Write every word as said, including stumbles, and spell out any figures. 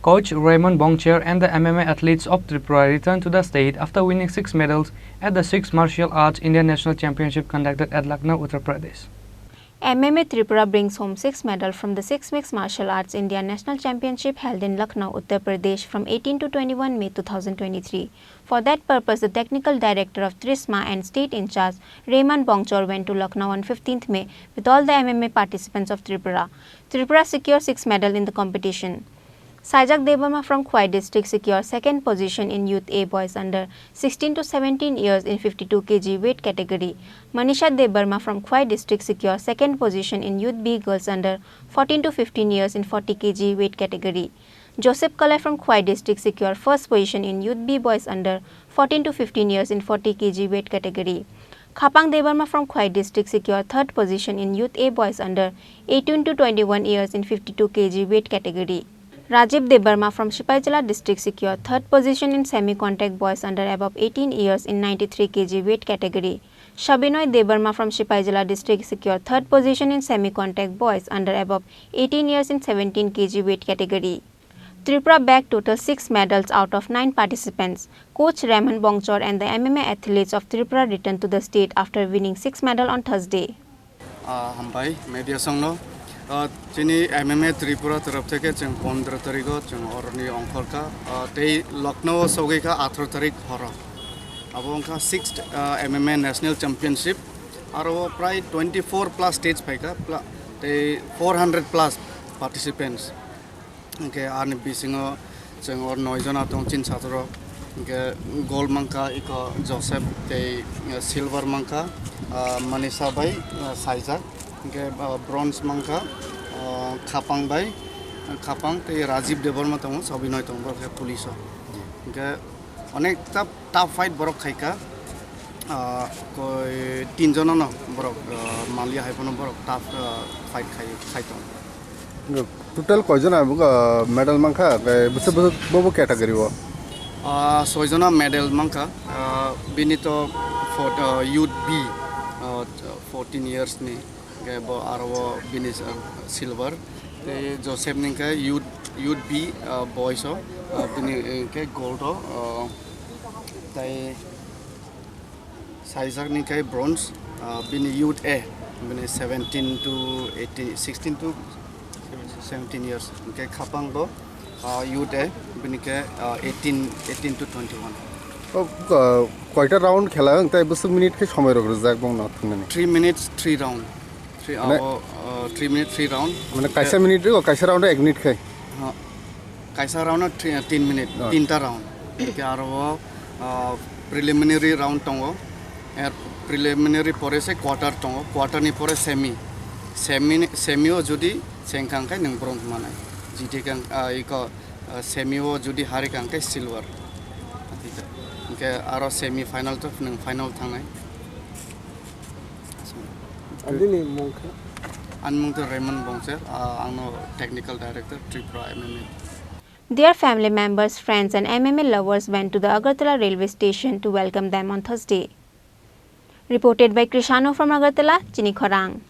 Coach Raymond Bongcher and the M M A athletes of Tripura returned to the state after winning six medals at the Sixth Martial Arts India National Championship conducted at Lucknow, Uttar Pradesh. M M A Tripura brings home six medal from the Sixth Mixed Martial Arts India National Championship held in Lucknow, Uttar Pradesh from eighteen to twenty-one May two thousand twenty-three. For that purpose, the technical director of TRISMA and state in charge, Raymond Bongcher, went to Lucknow on fifteenth May with all the M M A participants of Tripura. Tripura secured six medal in the competition. Saijak Debbarma from Khowai district secured second position in Youth A boys under sixteen to seventeen years in fifty-two K G weight category. Manisha Debbarma from Khowai district secured second position in Youth B girls under fourteen to fifteen years in forty K G weight category. Joseph Kalai from Khowai district secured first position in Youth B boys under fourteen to fifteen years in forty K G weight category. Khapang Debbarma from Khowai district secured third position in Youth A boys under eighteen to twenty-one years in fifty-two K G weight category. Rajiv Debbarma from Sipaijala district secured third position in semi-contact boys under above eighteen years in ninety-three K G weight category. Shabinoy Debbarma from Sipaijala district secured third position in semi-contact boys under above eighteen years in seventeen K G weight category. Tripura bagged total six medals out of nine participants. Coach Raymond Bongcher and the M M A athletes of Tripura returned to the state after winning six medal on Thursday. Ah, hambai, media songno. Ah, chini M M A Tripura taraf theke chwng pondro tarikho chwng oroni ongkhorkha. Ah, tei Lucknow o sogwi kha atharo tarik horo. Abo wngkha sixth, ah, M M A National Championship. Aro prai twenty-four plus states phaikha, pla-, tei four hundred plus participants. Hwnkhe ani bisingo chwng o noi jona tong chini satrok. Hwnkhe gold mankha iko Joseph tei, eh, silver mankha, ah, Manisha bai, ah, Saijak. Hwnkhe, ah, bronze mankha, ah, Khapang bai, Khapang tei Rajiv Debbarma tongo, Sabinoi tongo, borok khe police o. Hwnkhe onek ta tough fight borok khaikha. Ah, koi tin jono no borok, ah, manliya hai phano borok tough, ah, fight khai, khai tongo. Total koi jona, ah, medal mankha, tei bwswk, bwswk, bo, bo category o? Ah, soi jona medal mankha. Ah, bini to for, ah, youth B, ah, fourteen years ni. Hwnkhe bo aro o bini, ah, silver. Tei Joseph ni khe youth, youth B, ah, boys o, ah, bini, eh, khe gold o, ah, tei Saijak ni khe bronze, ah, bini youth A, bini seventeen to eighteen, sixteen to seventeen years. Hwnkhe Khapang bo, ah, youth A, bini khe, ah, eighteen, eighteen to twenty-one. O, ah, koita round khela wng, tei bwswk minute khe somoi rok rwjak bongno thwngmani? Three minutes, three round. Three, mane, abo, ah, three minute, three round. Mane kaisa minute o, kaisa round o ek minute khai? Ha. Kaisa round o three, tin minute, oh, tinta round. Hwnkhe aro o, ah, preliminary round tongo. Er preliminary pore se quarter tongo. Quarter ni pore semi. Semi ni, semi o jodi chengkha hwnkhe nwng bronze manai. Jiti kang, ah, iko, ah, semi o jodi hari kha hwnkhe silver. Hwnkhe aro semi final to nwng final thangnai. Abini mung khe? Ani mung to Raymond Bongcher, ah, angno technical director Tripura M M A. Their family members, friends and M M A lovers went to the Agartala railway station to welcome them on Thursday. Reported by Krishano from Agartala, Chini Khorang.